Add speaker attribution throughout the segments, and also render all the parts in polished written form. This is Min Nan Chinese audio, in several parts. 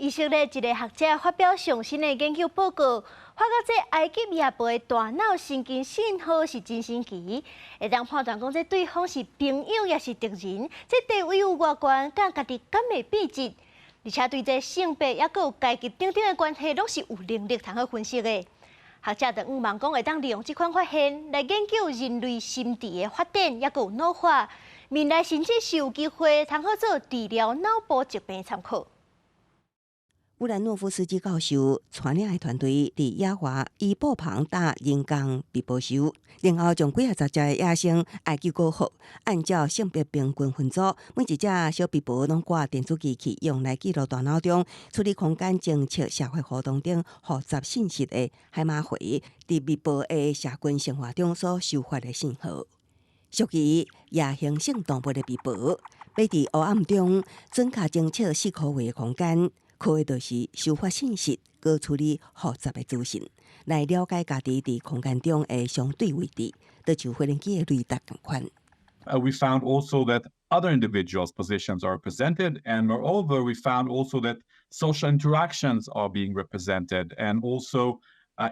Speaker 1: 以色列一个學者發表上新的研究報告，發覺這埃及夜貘的大腦神經信號是真神奇，會當判斷講這對方是朋友抑是敵人，這地位有偌懸，佮家己敢會變質，而且對這性別抑閣有階級等等的關係，攏是有能力通好分析的。學者就向望講會當利用這款發現來研究人類心智的發展，抑閣有老化，未來甚至是有機會通好做治療腦部疾病參考。
Speaker 2: 烏蘭諾夫斯基教授帶領的團隊佇野外以布棚搭人工密貘獸，然後將幾仔十隻的野生埃及古猴按照性別平均分組，每一隻小密貘攏掛電子機器，用來記錄大腦中處理空間偵測、社會活動等複雜信息的海馬迴，佇密貘的社群生活中所收發的信號。屬於夜行性動物的密貘，欲佇黑暗中準確偵測四箍圍的空間。靠的就是收發信息，閣處理複雜的資訊，來了解家己佇空間中的相對位置，就像飛行機的雷達仝款。
Speaker 3: We found also that other individuals' positions are represented, and moreover, we found also that social interactions are being represented, and also,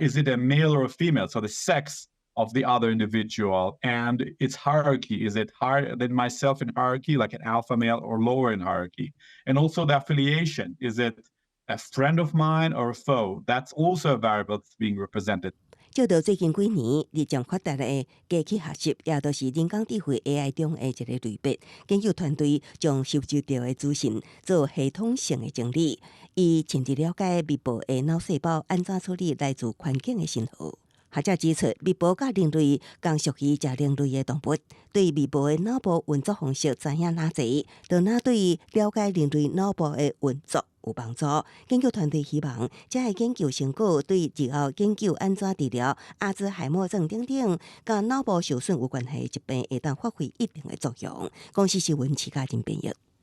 Speaker 3: is it a male or a female? So the sex of the other individual and its hierarchy. Is it higher than myself in hierarchy, like an alpha male, or lower in hierarchy? And also the affiliation. Is it a friend of mine or a foe? That's also a variable that's being represented.
Speaker 2: 照著最近幾年日漸發達的機器學習，也就是人工智慧 AI 中的一個類別。研究團隊將收集著的資訊做系統性的整理，以深入了解密貘的腦細胞按怎處理來自環境的信號。學者指出，密貘佮人類仝屬於食靈類的動物，對密貘的腦部運作方式知影若濟，就若對了解人類腦部的運作有幫助。研究團隊希望，這个研究成果對日後研究按怎治療阿茲海默症等等，佮腦部受損有關係的疾病，會當發揮一定的作用。公視新聞徐嘉仁編譯。